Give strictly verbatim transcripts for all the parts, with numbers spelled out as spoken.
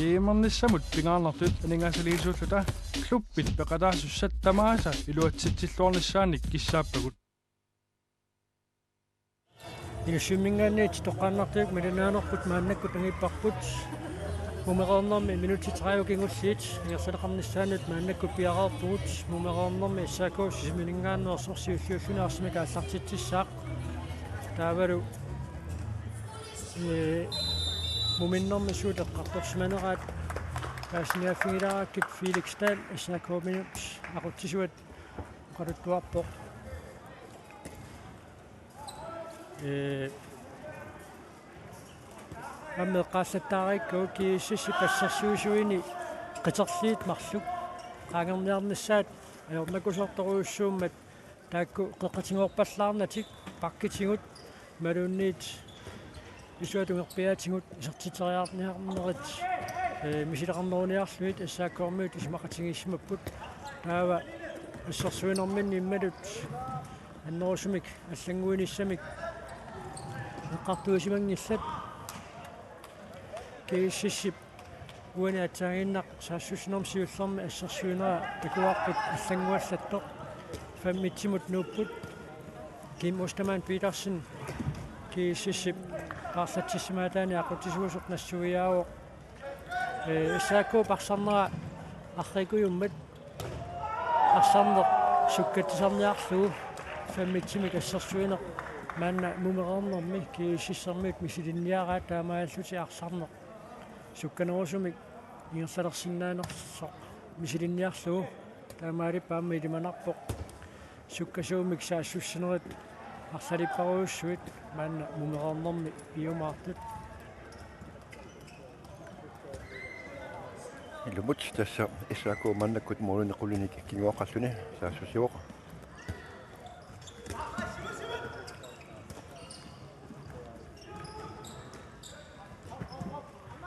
E M-ernissamut pingaarnertut aningaasaliisuulluta klubbit peqataasussat tamaasa iluatsitsilluarnissaannik kissaappagut. Inussivimminngaanniit toqqaannartumik malinnaanerput maannakkut angipparput. Mumereernermi minutsit tredive kingulliit ingerlanneqarnissaannut maannakkut piareerpugut. Mumereernermi S A K Sisimiuninngaanneersoq siulliulluni arsamik aallartitsissaaq. Taavalu, ee, muminnermi suut eqqartorsimaneraat paasiniaaffigilaarakkit Felix Dahl S A K-minut aqutsisuat oqaluttuarpoq. Ee, aamma eqqaallattaarikku G S S-ip assersuisuini qiterliit marluk qaangerniarnissaat ajornakusoortorujussuummat taakku qeqqatigoorpallaarnatik bakkitigut imaluunniit isuatungerpiaatigut isertitseriarniarnerit, ee, misileqarneruniarlugit S A K-miut isumaqatigiissimapput. Taava assersuinerminni imaluunniit annerusumik allannguinissamik eqqartuisimanngillat. G S S-ip uani aatsaannguaq saassussinermi siullermi assersuinera takuarput allannguallattoq. Fem et-imut nuupput. Kim Ostermann Petersen G S S-ip paarlatsissamaataani aqutsisuusoq nassuiaavoq. Ee, S A K-p arsarnera arriikujummat arsarneq sukkatsisarniarlugu fem et-imik assersuineq maanna mumereernermi G S S-ermiut misilinniaraat taamaallutik arsarneq sukkanerusumik ingerlalersinnaanersoq misilinniarlugu taamaalippat aamma ilimanarpoq sukkasuumik saassussinerit arlalipparujussuit maanna mumereernermi piumaartut. Ilumut tassa S A K maannakkut målinik qulinik kinguaqqalluni saassussivoq.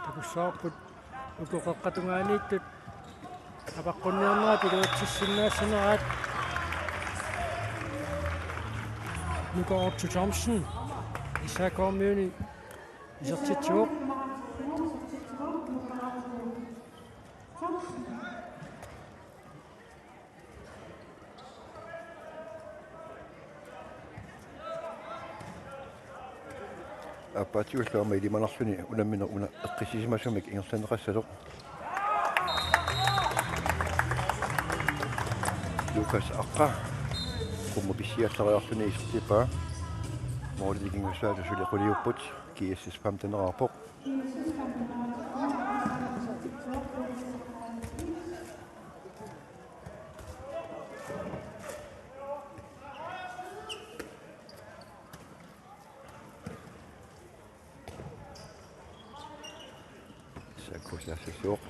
Takussavarput uku qeqqata tungaaniittut avaqqunniarnerat iluatsissinnaassagaat. Nuka Otto Thomsen S A K-miuni isertitsivoq. Aappaatigullu aamma ilimanarluni unammineq una eqqissisimasumik ingerlanneqassasoq. Lukas Aqqa qummut pissiallariarluni isertippaa. Målimi kingussaata suli quliupput, G S S femten-eraarpoq. Sakkusiassissuuq.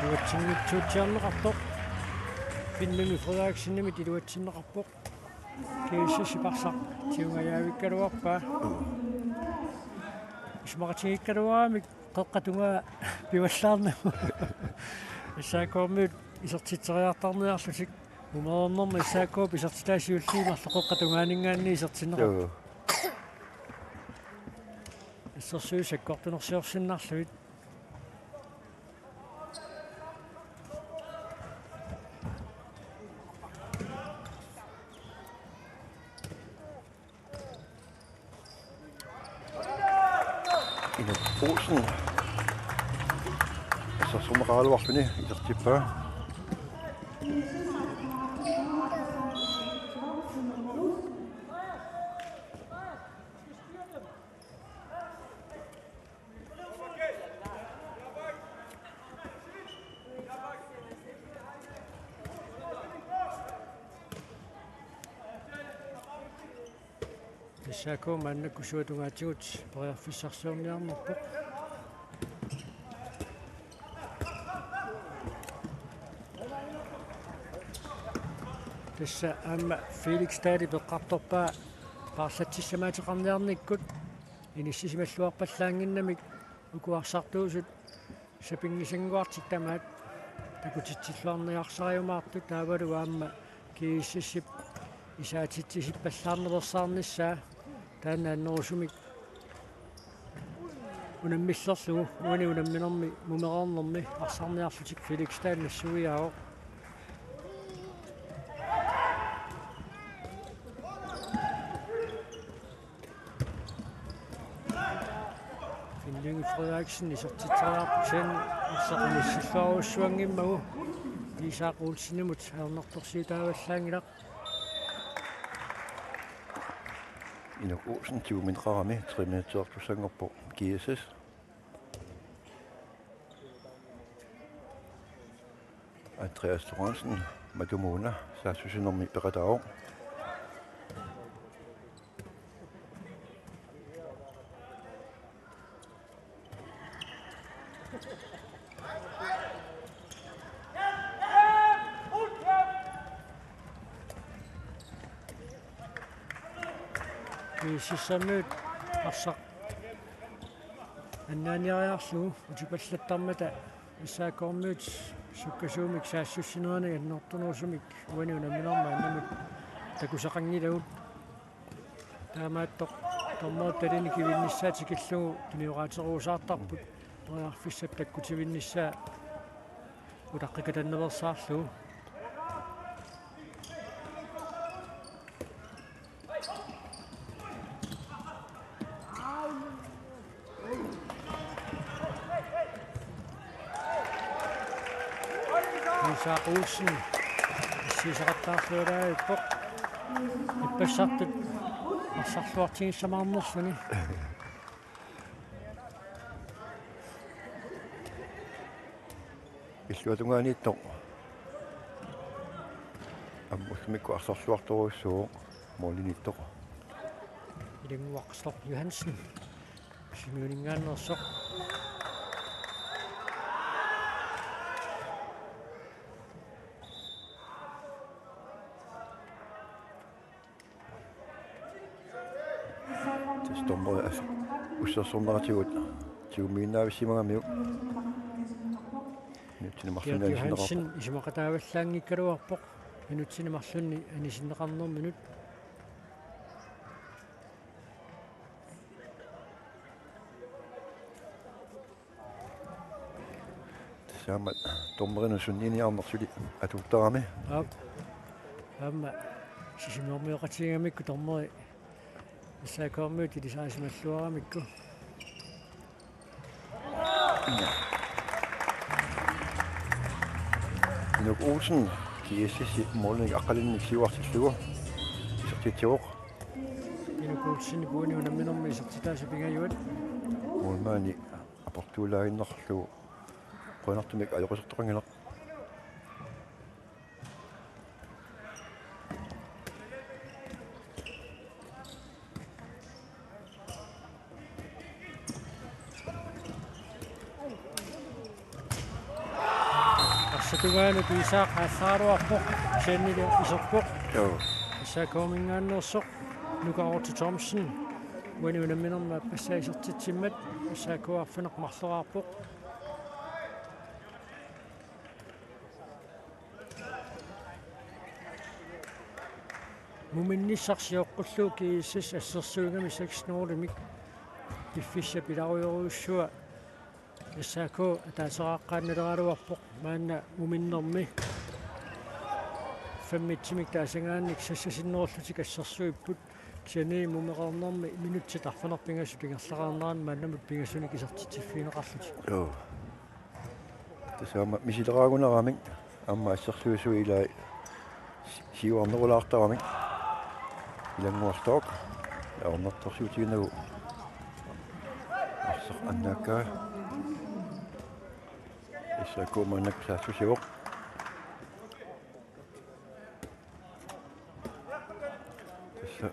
Iluatsinngitsuutsiarneqarpoq. Finnemi Frederiksenimit iluatsinneqarpoq. G S S-ip arsaq tigungajaavikkaluarpaa. Isumaqatigiikkaluaramik qeqqata tungaa pivallaarnagu. S A K-miut isertitseriartarniarlutik. Mumereernermi S A K-p isertitaa siulliit marluk qeqqata tungaaninngaanniit isertinneqarput. Joo. Assersuut sakkortunersiorsinnarlugit. Inuk Olsen. Assersorneqaraluarluni isertippaa. S A K maannakkut syvogtyve-tigut periarfissarsiorniarnerpoq. Tassa aamma Felix Dahlip eqqartorpaa paarlatsissamaateqarniarnikkut inissisimalluarpallaannginnamik uku arsartuusut sapinngisannguartik tamaat takutitsilluarniarsariumaartut taavalu aamma G S S-ip isaatitsisippallaarnersaarnissaa taanna annerusumik Unammillerlugu uani unamminermi mumereernermi arsarniarlutik Felix Dahl nassuiaavoq. Finn Lynge Frederiksen isertitseriarpoq, kisianni arsaq inissilluarujussuanngimmagu Isak Olsenimut ajornartorsiutaavallaanngilaq. Inuk Olsen tigumineqarami tre minutsertussanngorpoq G S S. Andreas Lorentzen, Matumuuna, saassussinermi peqataavoq. G S S-imiut arsaq annaaniariarlugu utipallattarmata S A K-miut sukkasuumik saassussinerani annertunerusumik uani unamminermi maannamut takusaqanngilagut. Taamaattoq dommerit talinik kivinnissaa tikillugu tunioraatigerusaartarput. Periarfissap takkutivinnissaa utaqqikatannaveersaarlugu. Isak Olsen issiisaqattaarlualaarpoq. Ippassartut arsarluartigissamaarnerluni. Illuatungaaniittoq aamma ullumikkut arsarluartorujussuuvoq, målimiittoq. Ilannguaq Storm Johansen Sisimiuninngaanneersoq. Tassa dommerit as-, ussersorneratigut tigumiinnaavissimagamiuk. Minutsini marlunni Gert Johansen anisinneqarpoq. Isumaqataavallaanngikkaluarpoq minutsini marlunni anisinneqarnerminut. Tassa aamma dommerinut sunniiniarneq suli atuuttarami. Aap. Aamma Sisimiormioqatigigamikku dommeri S A K-miut ilisarisimalluaramikku. Inuk Olsen, G S S-i målinik aqqalinnik siuartillugu isertitsivoq. Inuk Olsen uani unamminermi isertitaasa pingajuat. Målmandi aportuulaaginnarlugu qujanartumik ajoqisertoqanngilaq. Arsap tungaanut Isak aallaraluarpoq, kisiannili iserpoq. Joo. S A K-minngaanneersoq Nuka Otto Thomsen. Uani unamminermi aappassaa isertitsimmat S A K arfineq-marloraarpoq. Muminnissaq sioqqullugu G S S assersuigami seks nul-imik. Piffissap ilarujorujussua S A K ataaseraaqqaannaleraluarpoq maanna muminnermi. Fem-etsimik taasagaannik sassasinnerullutik assersuipput. Kisianni mumereernermi minutsit arfineq-pingasut ingerlareernerani maannamut pingasunik isertitsiffigineqarlutik. Joo. Tassa aamma misileraagunarami aamma assersuisui ilai si-, siuarnerulaartarami. Ilannguaq Stork ajornartorsiutiginagu arsaq annaakkaa. S A K maannakkut saassussivoq. Tassa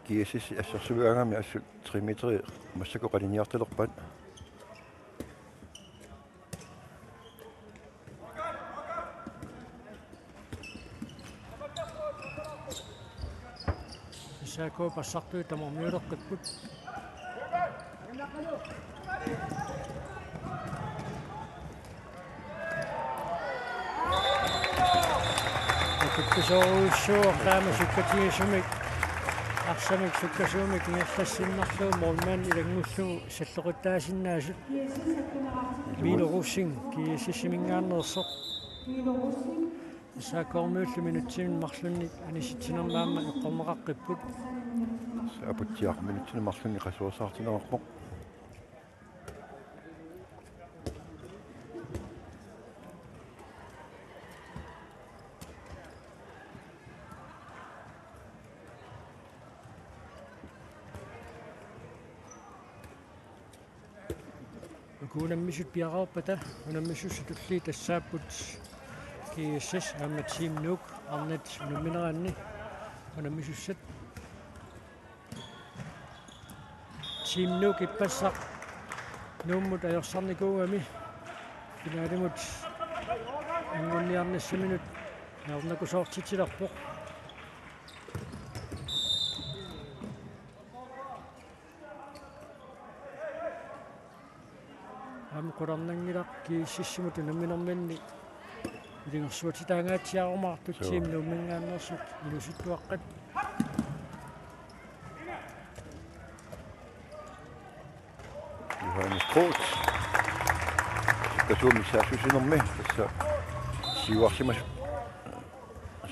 G S S assersuigaangami assut tre meteri massakkut qaninniartalerpaat. S A K passartuit tamarmiuleqqipput. Akuttusoorujussuuvoq taama sukkatigisumik. Arsamik sukkasuumik ingerlassinnarlugu målmand ilanngullugu salloqittaasinnaasut. Milo Rosing, G S S-iminngaanneersoq. S A K-miullu minutsini marlunni anisitsinermi aamma eqqorneqaqqipput. Aputsiaq minutsini marlunni qasuersaartinneqarpoq. Uku unammisut piareerpata unammisussat tulliit tassaapput G S S aamma Team Nuuk arnat unammineranni unammisussat. Team Nuuk ippassaq Nuummut ajorsarnikuugami finaalimut anguniarnissaminut ajornakusoortitsilerpoq. Aamma qularnanngilaq G S S-imut unamminerminni ilungersuatitaangaatsiarumaartut. Suu. Team Nuumminngaanneersut inuusuttuaqqat. Johannes Groth. Sukkasuumik saassussinermi tassa siuarsimas-,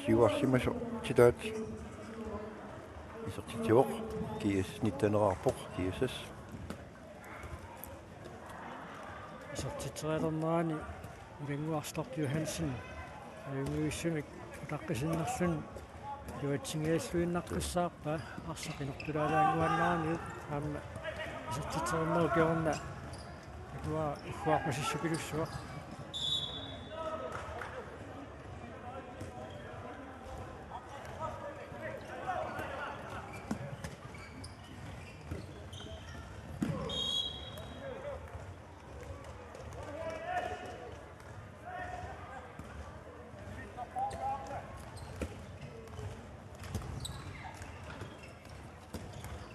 siuarsimasortitaat isertitsivoq. G S S nitten-eraarpoq, G S S. Isertitserialernerani Ilannguaq Stork Johansen ajunngivissunik utaqqisinnerluni iluatsinngilluinnaqqissaarpaa arsaq inortulaalaannguaannaraniuk aamma isertitserinermut kingorna atua ikkuarpasissutigisussuaq.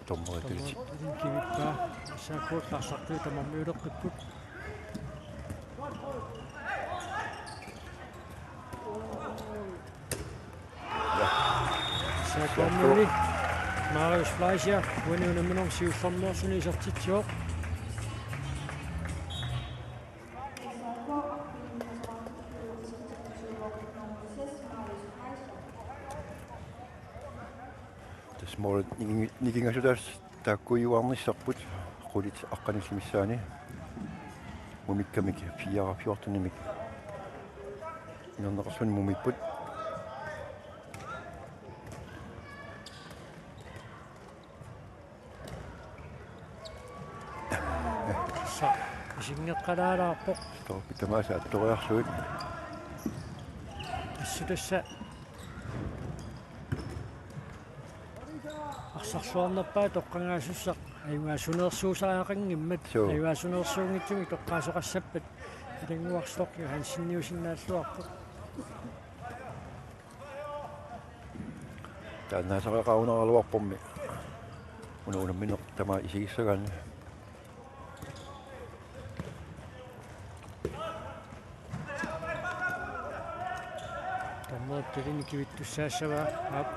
Dommerit. Dommerit kivippaa. S A K-llu arsartuut tamarmiuleqqipput. S A K-miuni Marius Fleischer uani unamminermi siullermeersuni isertitsivoq. Tassa målit niki-, nikingassutaat taakkuujuarnissarput qulit aqqanillit missaanni. Mumikkamik fire fjorten-imik inerneqarluni mumipput. Sa-, isinngeqqalaalaarpoq. Stolpit tamaasa attoriarlugit. Assut tassa arsarluarnerpaaq toqqagaasussaq ajugaasuneersuusariaqanngimmat. Suu. Ajugaasuneersuunngitsumik toqqaasoqassappat Ilannguaq Stork Johanseniusinnaalluarpoq. Taanna aasaqaqarunaraluarpormi una unammineq tamaat isigissagaanni. Dommerit talinik kivittussaassavaa, aap,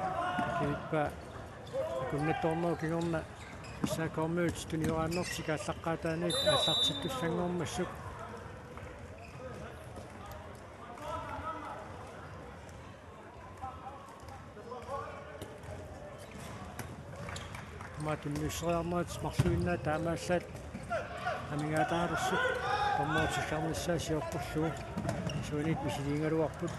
kivippaa akunnattoornerup kingorna S A K-miut tunioraannertik aallaqqaataaniit aallartittussanngormassuk. Aamma tunniusseriarnerit marluinnaat taamaallaat amigaataalersoq dommerit tikkarnissaat sioqqullugu isuaniit misiliigaluarput.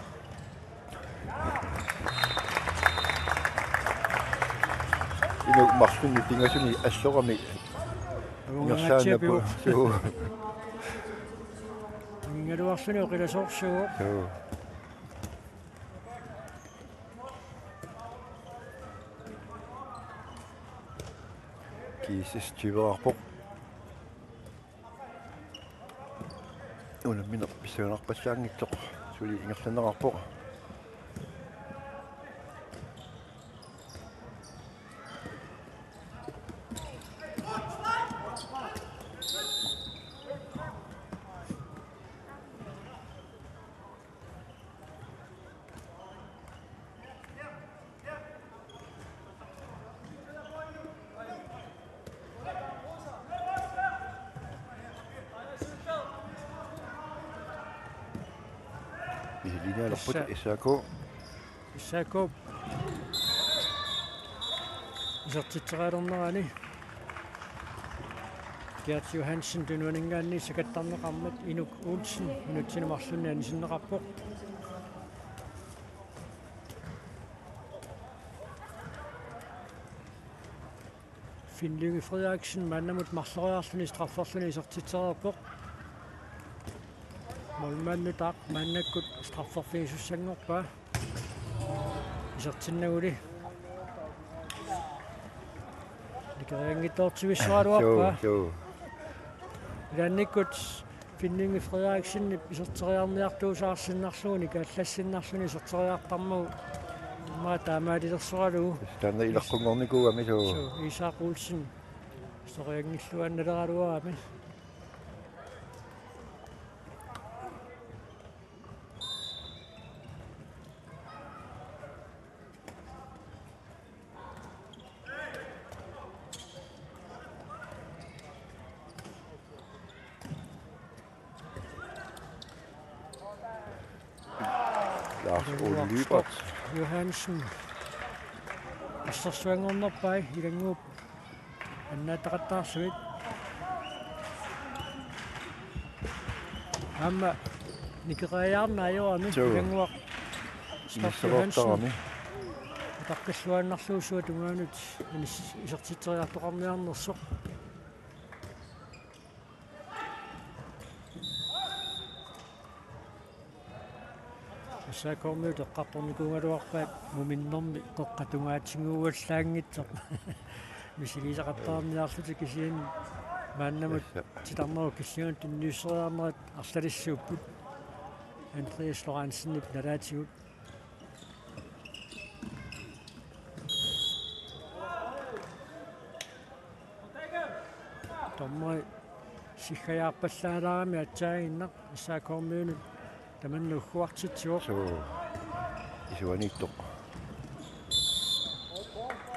Inuk marlunnik pingasuni assorami. Avunngangaatsiaq ingerlaannarpoq. Pivoq. Suu. Ingaluarluni oqilasoorsuuvoq. Suu. G S S tyve-erarpoq. Unammineq pissanganarpassaanngitsoq suli ingerlanneqarpoq. Misiliinnarput. Tassa. S A K. S A K-p isertitserialernerani Gert Johansen tunuaninngaanniit sakattarneqarmat Inuk Olsen minutsini marlunni anisinneqarpoq. Finn Lynge Frederiksen maannamut marloriarluni strafferluni isertitsereerpoq. Målmandip maannakkut strafferfigisussanngorpaa. Isertinnaguli. Nikerianngitsoortivissoraluarpaa. Joo, joo. Ilaannikkut Finn Lynge Frederiksenip iserteriarniartuusaarsinnarlugu, nikaallassinnarluni iserteriartarmagu immaqa taamaalilersoralugu. Taanna ilaqqunnguarnikuugami suu. Suu, Isak Olsen. Sorianngilluinnaleraluarami. Lars Ole Lyberth. Johansen. Assersuanngornerpai Ilannguup annaataqattaarsuit. Aamma nikeriarnaa ajorami. Joo. Ilannguaq. Inisseroortarami. Taqqilluinnarlugu suut tungaanut inis-, isertitseriartoqarniarnersoq. S A K-miut eqqartornikuugaluarpaat muminnermi qeqqatungaatsinnguuallaanngitsoq. Misiliisaqattaarniarlutik kisianni maannamut. Tassa. Titarnerup killingani tunniusseriarnerat arlalissuupput. Andreas Lorenzenip nalaatigut. Dommeri siggajaarpallaalaarami aatsaannguaq S A K-miunut tamanna ugguartitsivoq. Suu. Isuaniittoq.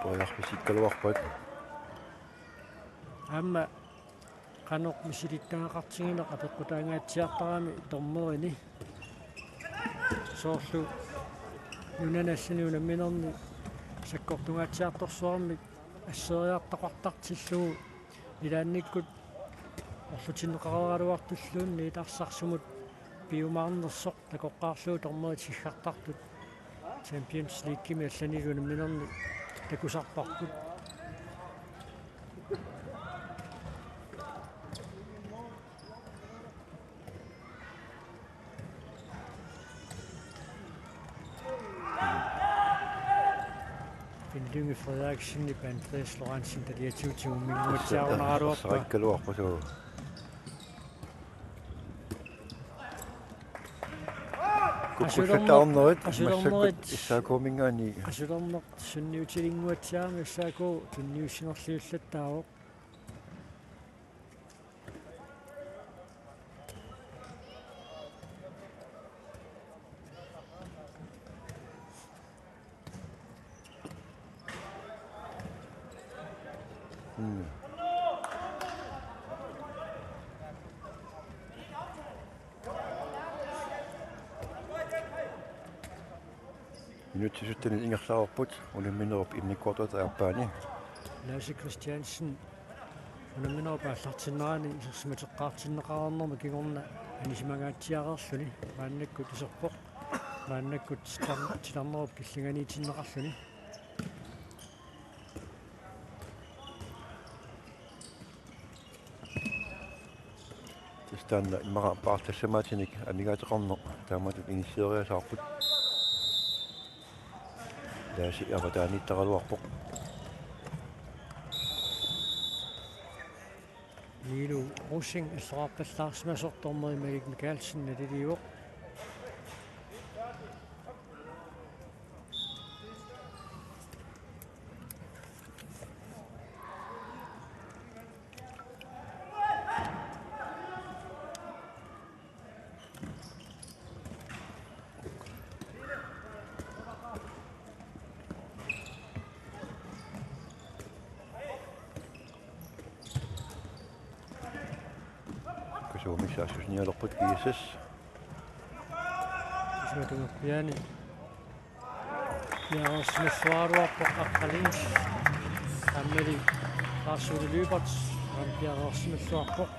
Periarfissikkaluarpat. Aamma qanoq misilittagaqartigineq apeqqutaangaatsiartarami dommerini. Soorlu nunanut allani unamminerni sakkortungaatsiartorsuarmik asseeriartoqartartillugu ilaannikkut orlutinneqaraluartulluunniit arsaq sumut piumaarnersoq takoqqaarlugu dommerit siggartartut Champions Leaguemi allanilu unamminerni takusarparput. Finn Lynge Frederiksenip Andreas Lorenzen taliatigut timumminnguatsiarunaraluarpaa. Sarakkaluarpasuu. Qasulerneq, kukkussataarnerit, qasulernerit, massakkut S A K-minngaanniit. Qasulerneq sunniutilinnguatsiarami S A K tunniussinerliullattaavoq. Mm. Minutsit syttenit ingerlareerput unamminerup immikkoortorata aappaani. Lasse Christiansen unamminerup aallartinnerani isersimateqqaartinneqareernermi kingorna anisimangaatsiareerluni maannakkut iserpoq. Maannakkut titar-, titarnerup killinganiitinneqarluni. Tassa taanna immaqa paarlassamaatinik amigaateqarneq taamatut inisseriasaarput. Lasse avataaniittaraluarpoq. Milo Rosing allorarpallaarsimasoq, dommeri Malik Mikaelsen naliliivoq. Kasuumi saassussinialerput G S S. Suatungerpiaani piareersimalluaraluarpoq Aqqalingi. Aammalu Lars Ole Lyberth aamma piareersimalluarpoq.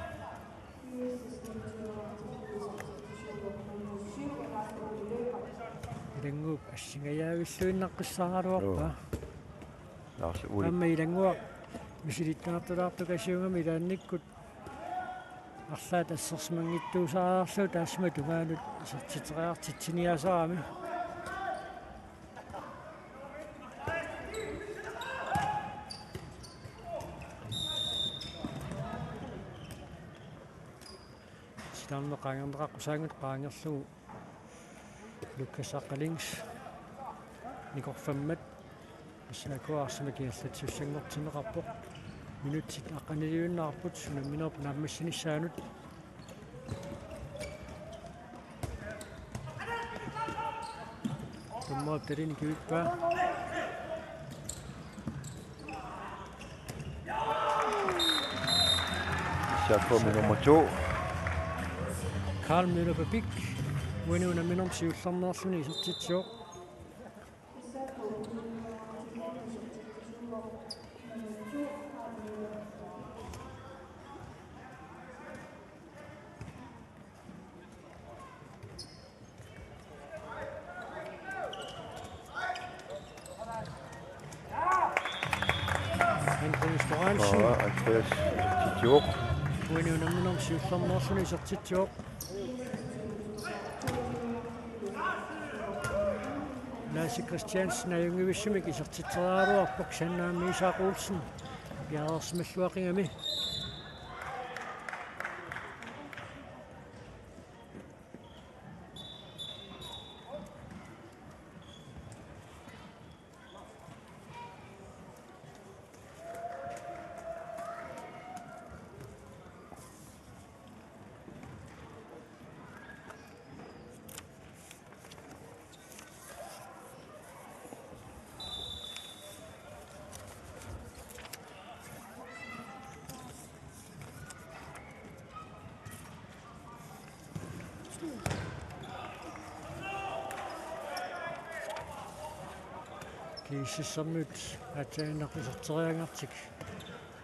Ilannguup assingajaavilluinnaqqissaaraluarpaa. Joo. Lars Ole. Aamma Ilannguaq misilittuartulaartukasiugami ilaannikkut arlaat assersimanngitsuusaarlugu taassuma tungaanut isertitseriartitsiniaasarami. Sitarneq qaangerneqaqqusaanngitsoq qaangerlugu Lukas Aqqalingi nikorfammat S A K arsamik ingerlatsissanngortinneqarpoq. Minutsit aqqaniliunnaarput unamminerput naammassinissaanut. Dommerip talini kivippaa. S A K-mi nummer to. Karl Møller Babik. Uani unamminermi siullermeerluni isertitsivoq. Andreas Lorentzen. Aa, Andreas Titjok. Uani unamminermi siullermeerluni isertitsivoq. Lasse Christiansen ajunngivissumik isertitseriaraluarpoq, Sanna Isak Olsen piareersimalluaqigami. GSS-ermiut aatsaannaq iserteriaangatik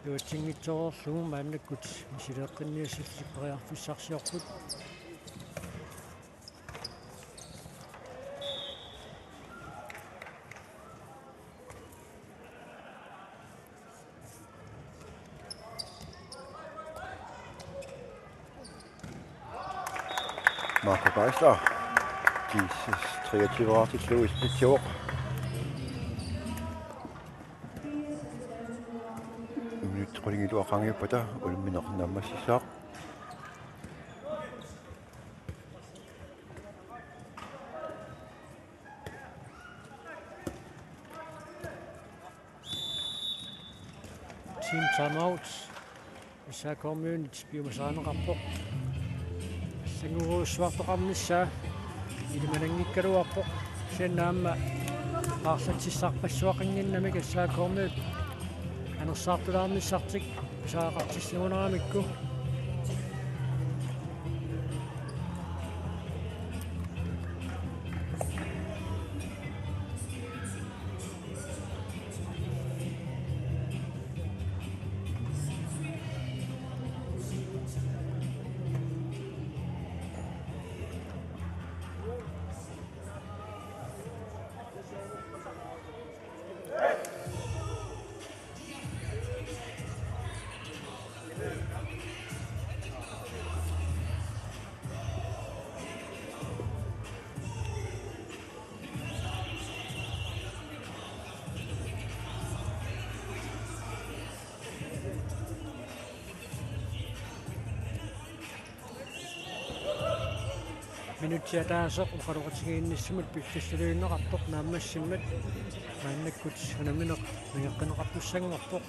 iluatsinngitsoorlugu maannakkut misileeqqinniassallutik periarfissarsiorput. Marco Geisler. GSS treogtyve-artillugu isertitsivoq. Minutsit qulingiluat qaangiuppata unammineq naammassissaaq. Team timeout. S A K-miunit piumasarineqarpoq. Allannguerujussuartoqarnissaa ilimananngikkaluarpoq. Kisianni aamma paarlatsissarpassuaqannginnamik S A K-miut anersaartulaarnissartik pisariaqartissagunaramikkit. Minutsit ataaseq oqaloqatigiinnissamut pillussaliunneqartoq naammassimmat maannakkut unammineq nangeqqinneqartussanngorpoq.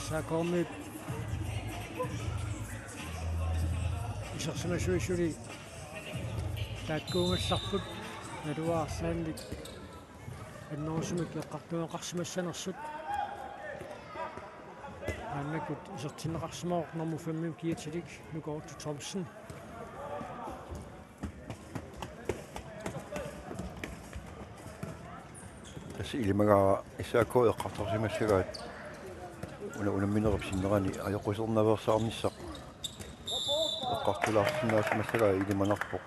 S A K-miut isersimasuisuli taakkuugallarput naluara arlaannik annerusumik eqqartueqarsimassanersut. Maannakkut isertinneqarsimavoq nummer fem-imi kiatilik Nuka Otto Thomsen. Tassa ilimagaara S A K eqqartorsimassagaat una unamminerup sinnerani ajoqusernaveersaarnissaq eqqartulaarsinnaasimassagaat ilimanarpoq.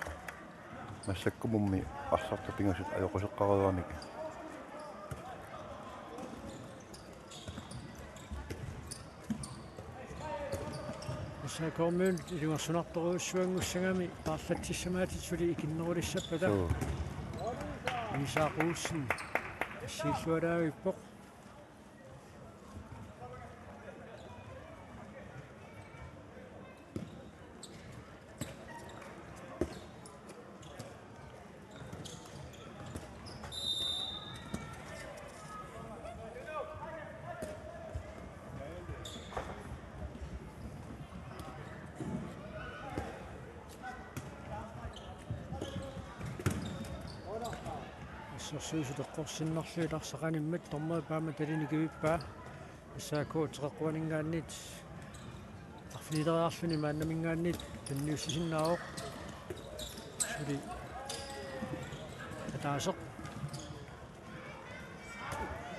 Massakkumummi arsartut pingasut ajoquseqqareeramik. S A K-miunut ilungersunartorujussuanngussagami paarlatsissamaatit suli ikinnerulissappata. Suu. Isak Olsen assiillualaavippoq. Assersuisut eqqorsinnarlugit arsaq animmat dommeri paama talinik ivippaa. S A K treqquaninngaanniit arfinileriarluni maannaminngaanniit tunniussisinnaavoq. Suli ataaseq.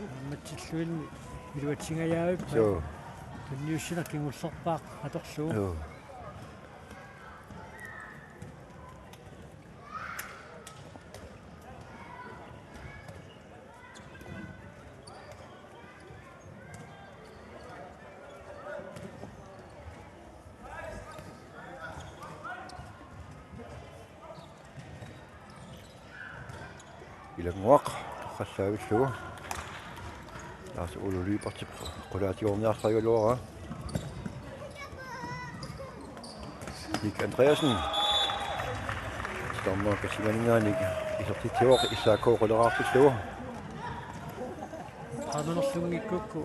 Aammatsilluinni iluatsingajaavippoq. Suu. Tunniussineq kingullerpaaq atorlugu. Suu. Ilannguaq torrallaavillugu. Lars Ole Lybertip qulaatigoorniartarigaluaraa. Nick Andreasen. Titarnerup kassianinngaanniit isertitsivoq S A K quleraartillugu. Qaamanerlunngikkukku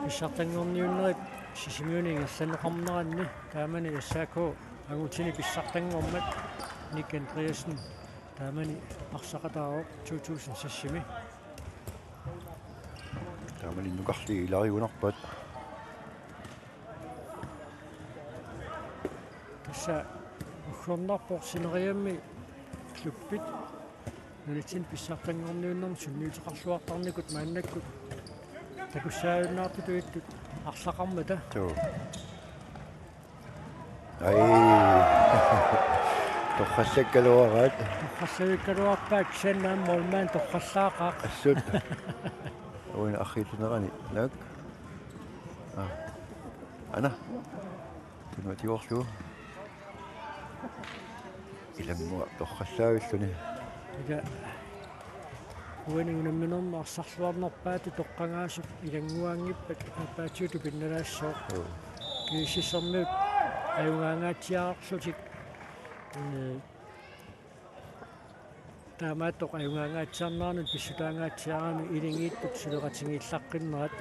pissartanngorniunnerit Sisimiuni ingerlanneqarneranni taamani S A K angutini pissartanngormat Nick Andreasen taamani arsaqataavoq to tusind seksimi. Taamani nukarliit ilarigunarpaat. Tassa uggornarpoq sineriammi klubbit nunatsinni pissartanngorniunnermi sunniuteqarluartarnikut maannakkut takussaajunnaartutut arlaqarmata. Suu. Ai. Torrallakkaluaraat. Torrallavikkaluarpaat kisianni aamma målmand torrallaaqaaq. Assut. Uina arriitsunerani. Naak. Ah. Ana. Tunua tigoorlugu. Ilannguaq torrallaavilluni. Ila uani unamminermi arsarluarnerpaatut toqqagaasup ilannguaanngippat aappaatigut tupinnalaassaaq. Joo. GSS-ermiut ajugaangaatsiarlutik. Ee, taamaattoq ajugaangaatsiarneranut pissutaangaatsiarami ilingiittut suleqatigiillaqqinnerat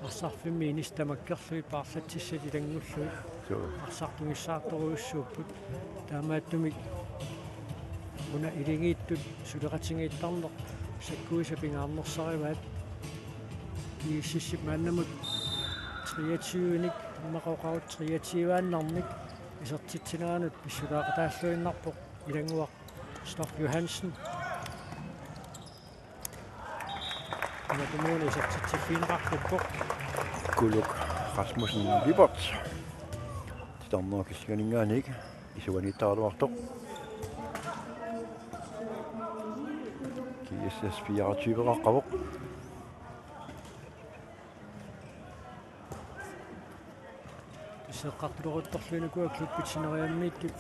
arsarfimmi inissat tamakkerlugit paarlatsissat ilanngullugit. Suu. Arsartugissaartorujussuupput. Taamaattumik una ilingiittut suleqatigiittarneq sakkuisa pingaarnersarivaat. GSS-ip maannamut treogtyve-nik, immaqa oqarutta treogtyve-annarmik isertitsineranut pissutaaqataalluinnarpoq ilannguaq Stoff Johansen. Una kommune isertitsiffigineqarluppoq. Kuluk Rasmussen Lyberth. Titarnerup kassianinngaanniit isuaniittaraluartoq. GSS fireogtyve-qarpoq. Seeqqartuleruttorluinnarpaa klubbit sineriammiittut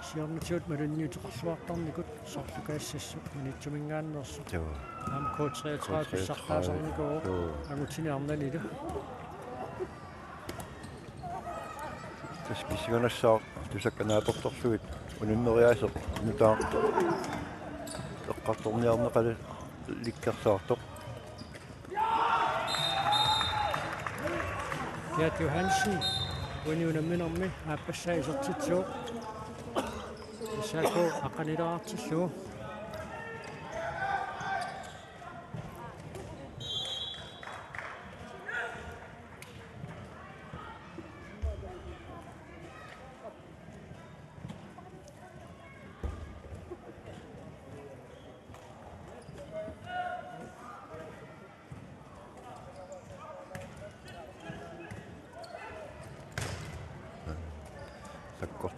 siornatigut malunniuteqarluartarnikut soorlu Kaassassut Maniitsuminngaanneersut. Joo. Aamma K treogtredive K treogtredive pissartaasarnikuuvoq. Joo. Angutini arnanilu. Tassa pissanganassaaq tusakka naapertorlugit ununneriaaseq nutaaq eqqartorniarneqalikkersaartoq. Gert Johansen, uani unamminermi aappassaa isertitsivoq. S A K aqqanilaartillugu.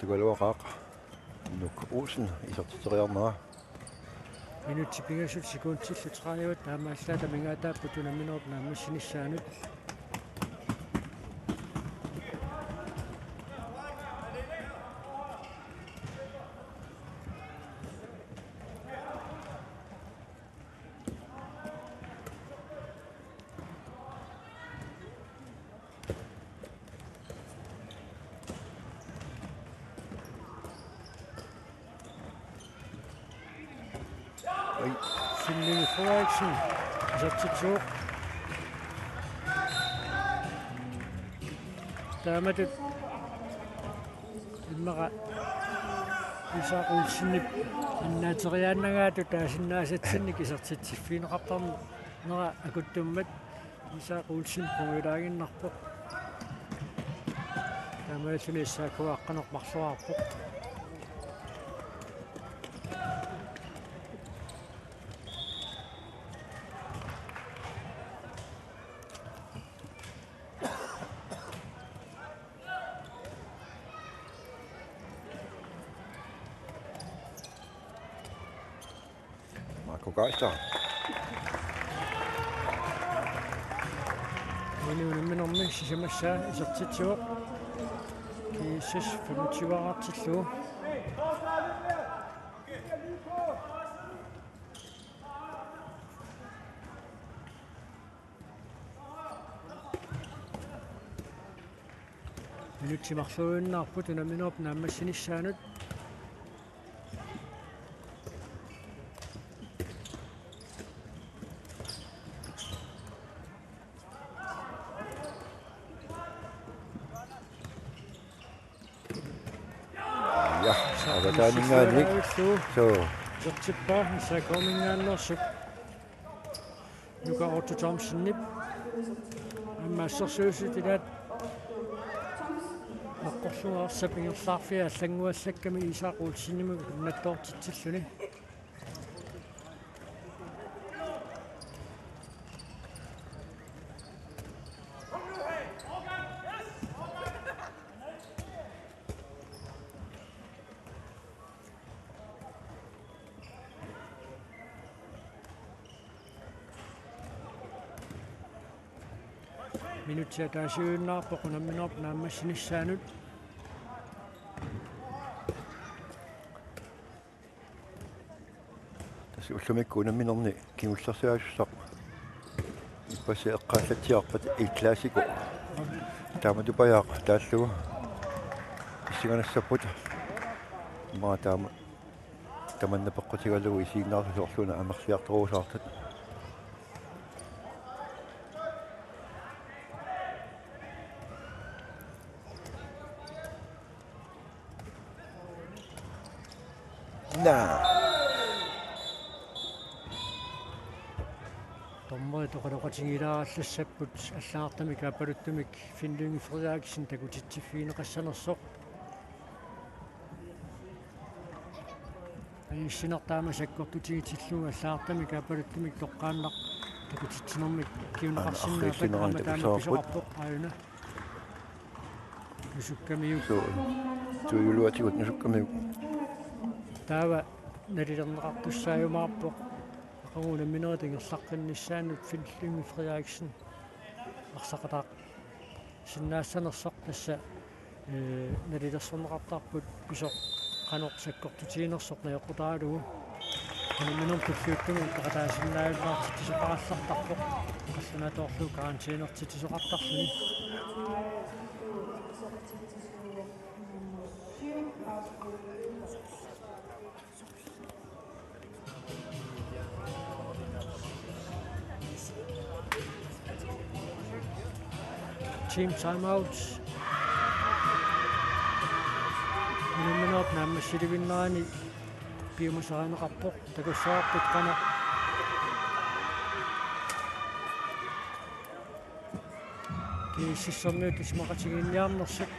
Tugaluaqaaq Nuk Olsen isertitseriarnera. Minutsit pingasut sekundillu tredive taamaallaat amigaataapput unamminerup naammassinissaanut. Ai. Sinni Frederiksen. Isertitsivoq. Taamatut immaqa Isak Olsenip annaateriaannagaatut taasinnaasatsinnik isertitsiffigineqartarnera akuttummat Isak Olsen qungujulaaginnarpoq. Taamaalilluni S A K aqqaneq-marloraarpoq. Marco Geisler. Uani unamminermi sisamassaa isertitsivoq. G S S femogtyve-artillugu. Minutsit marluinnarput unamminerup naammassinissaanut. Ja, avataaninngaanniit. Suu. Isertippaa S A K-minngaanneersut. Nuka Otto Thomsenip. Aamma assersuisut ilaat. Noqqorlugu arsap ingerlaarfia allannguallakkami Isak Olsenimut unnattoortitsilluni. Minutsit ataasiinnarput unamminerup naammassinissaanut. Tassa ullumikkut unamminerni kingullersiasussaq ippassaq eqqaallatsiarpat El Clasico. Taamatupajaaq taallugu pissanganassapput. Immaqa taama tamanna peqqutigalugu isiginnaarlutik soorluuna amerliartorusaartut. Naa. Dommerit oqaloqatigiilaarallassapput allagartamik aappaluttumik Finn Lynge Frederiksen takutitsiffigineqassanersoq. Ajussinermi taama sakkortutigitillugu allagartamik aappaluttumik toqqaannaq takutitsinermik kiunneqarsinnaapput. Aana arriillinerani aamma taama takusarput pisoqarpoq aajuna. Nusukkamiuk. Suu. Tuiuluatigut nusukkamiuk. Taava nalilerneqartussaajumaarpoq. Aqagu unamminerit ingerlaqqinnissaannut Finn Lynge Frederiksen arsaqataaq sinnaassanersoq tassa, ee, nalilersorneqartarput pisoq qanoq sakkortutiginersoq najoqqutaralugu. Unamminermi tulliuttumi peqataasinnaajunnaartitsisoqarallartarpoq. Qallunaatoorlugu karantænertitsisoqartarluni. Team timeout. Unamminerup naammassilivinnerani piumasarineqarpoq, takussavarput qanoq. G S S-ermiut isumaqatigiinniarnersut.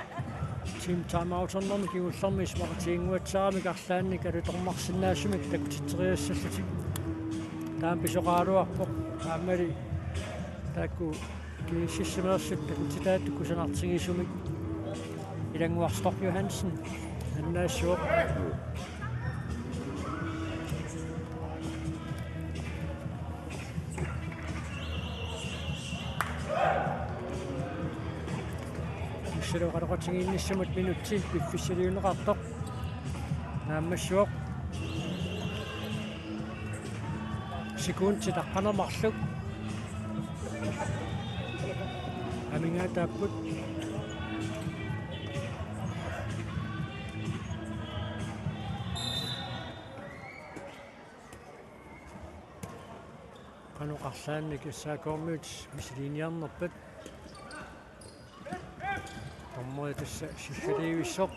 Team timeouternermi kingullermi isumaqatiginnguatsiaramik arlaannik alutornarsinnaasumik takutitseriassallutik. Taama pisoqaraluarpoq. Aammali taakku G S S-imeersut takutitaat kusanartigisumik. Ilannguaq Storch Johansen. Annaassuoq. Issalu oqaloqatigiinnissamut minutsi piffissaliunneqartoq. Naammassuoq. Sekundit aqqaneq marluk. Amigaataapput. Qanoq arlaannik S A K-miut misiliiniarnerpat. Dommeri tassa sissaliivissoq.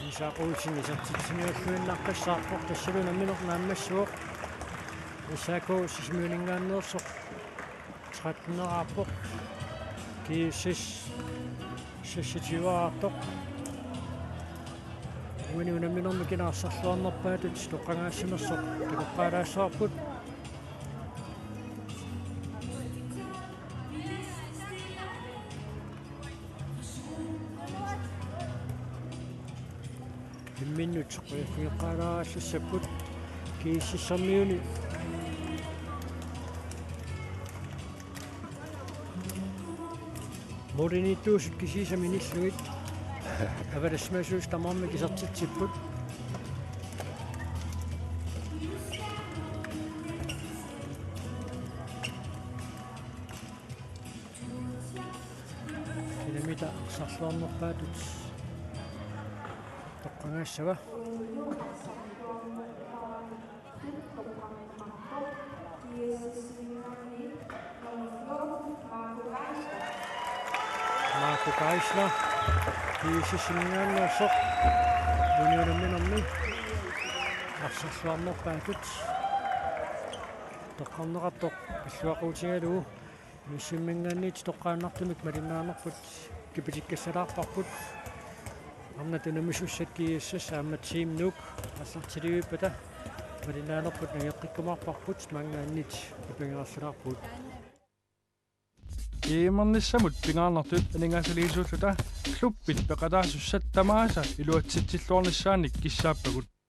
Isak Olsen isertitsiniarluinnaqqissaarpoq, tassalu nammineq naammassuoq. S A K Sisimiuninngaanneersoq tretten-eraarpoq. G S S seksogtyve-eraartoq. Uani unamminermi kina arsarluarnerpaatut toqqagaassanersoq takoqqaalaassavarput. Imminnut qujaffigeqqaalaassassapput G S S-ermiuni. Målimiittuusut kisiisa minillugit avalassimasuusut tamarmik isertitsipput. Kinamita arsarluarnerpaatut toqqagaassava. Marco Geisler, G S S-iminngaanneersoq, uani unamminermi arsarluarnerpaatut toqqarneqartoq pilluaquutigalugu. Nuussuminngaanniit toqqaannartumik malinnaanerput kipitikkassalaarparput. Arnat unammisut G S S aamma Team Nuuk aallartilivippata malinnaanerput nangeqqikkumaarparput, maanngaanniit nipangersalaarpugut. G M-ernissamut pingaarnertut aningaasaliisuulluta klubbit peqataasussat tamaasa iluatsitsilluarnissaannik kissaappagut.